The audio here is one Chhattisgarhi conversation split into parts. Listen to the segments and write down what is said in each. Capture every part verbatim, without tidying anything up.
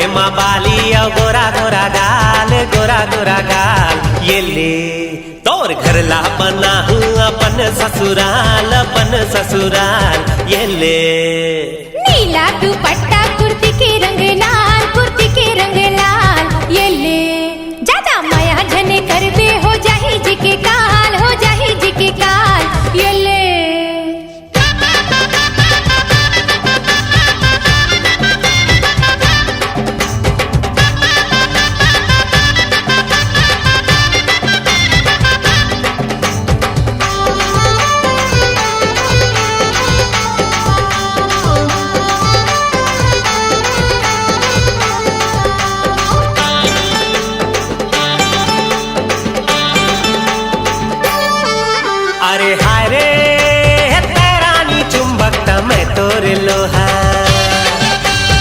एमा बाली अउ गोरा गोरा गाल, गोरा गोरा गाल, ये ले। तोर घर ला बनाहूँ अपन ससुराल, अपन ससुराल, ये ले। नीला दुपट्टा, कुर्ती के रंग लाल, कुर्ती के रंग लाल, ये ले। ज्यादा मया झने करबे, हो जाही जी के काल, हो जाही जी के काल, ये ले। अरे हाय रे, हे तैं रानी चुंबक त मैं तोर लोहा।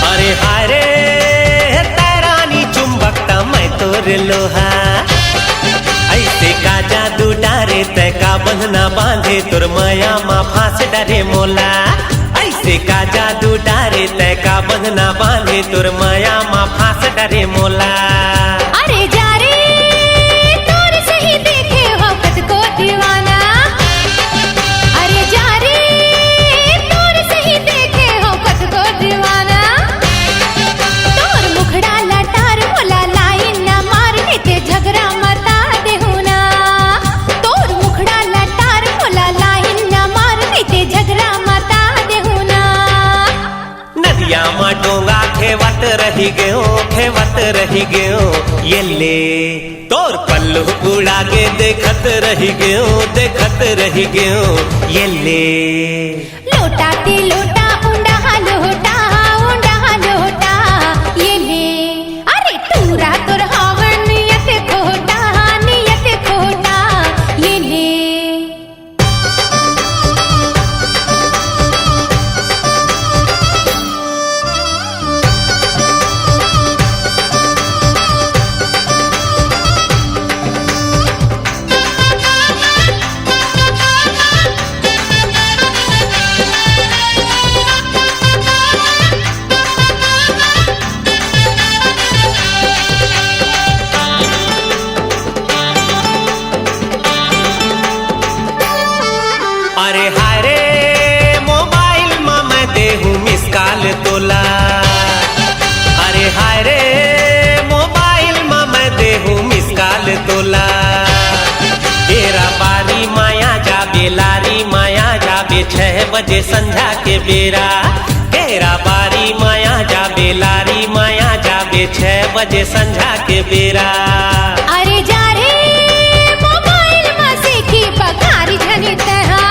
अरे हाय रे, हे तैं रानी चुंबक त मैं तोर लोहा। ऐसे का जादू डारे तैं, का बंधना बांधे तोर मया मा फांस डरे मोला। ऐसे का जादू डारे तैं, का बंधना बांधे तोर मया मा फांस डरे मोला। अरे जा रे, तोर सही देखे हो कतको दीवाना। अरे जा रे, तोर सही देखे हो कतको दीवाना। तोर मुखड़ा लटार मोला लाइन ना मार, नहीं ते झगड़ा मता देहू ना। तोर मुखड़ा लटार मोला लाइन ना मार, नहीं ते झगड़ा मता देहू ना। नदिया म डोंगा खेवत रहि गेंव, खेवत रहि गेंव, ये ले। तोर पल्लू उड़ा के देखत रहि गेंव, देखत रहि गेंव, ये ले। लोटा ते लोटा, उंडा हा लोटा, उंडा हा लोटा, ये ले। अरे टूरा तोर हवय नियत खोटा, नियत खोटा, ये ले। अरे हाय रे, मोबाइल म मैं देहूँ मिस कॉल तोला। अरे हाय रे, मोबाइल म मैं देहूँ मिस कॉल तोला। केरा बारी म आ जाबे, लारी म आ जाबे, छह बजे संझा के बेरा। केरा बारी म आ जाबे, लारी म आ जाबे, छह बजे संझा के बेरा। अरे जा रे, मोबाइल म से की बघारी झनी तैं हा।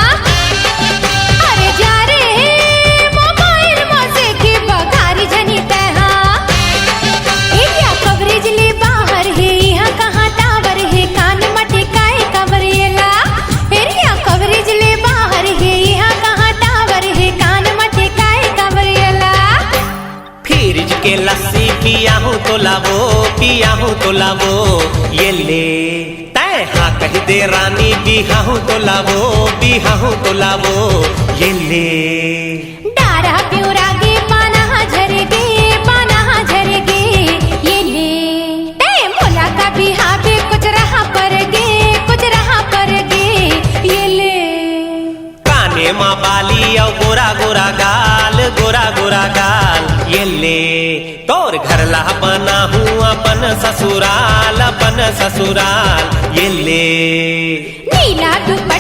अरे जा रे, मोबाइल म से की बघारी झनी तैं हा। एरिया कवरेज ले बाहर हे, इहाँ कहाँ टावर हे, कान म टिकाए काबर येला। एरिया कवरेज ले बाहर हे, इहाँ कहाँ टावर हे, कान म टिकाए काबर येला। फ्रिज के लस्सी पियाहूँ तोला वो, पियाहूँ तोला वो, ये ले। तैं हाँ कहि दे रानी, बिहाहूँ तोला वो, बिहाहूँ तोला वो, ये ले। डारा पिउरा गे, पाना हा झर गे, पाना हा झर गे, ये ले। तैं मोला का बिहाबे, कुछ रहा पर गे, कुछ रहा पर गे, ये ले। काने म बाली अउ गोरा गोरा गाल, गोरा गोरा गाल, ये ले। तोर घर ला बनाहूँ अपन ससुराल, अपन ससुराल, ये ले। नीला दुपट्टा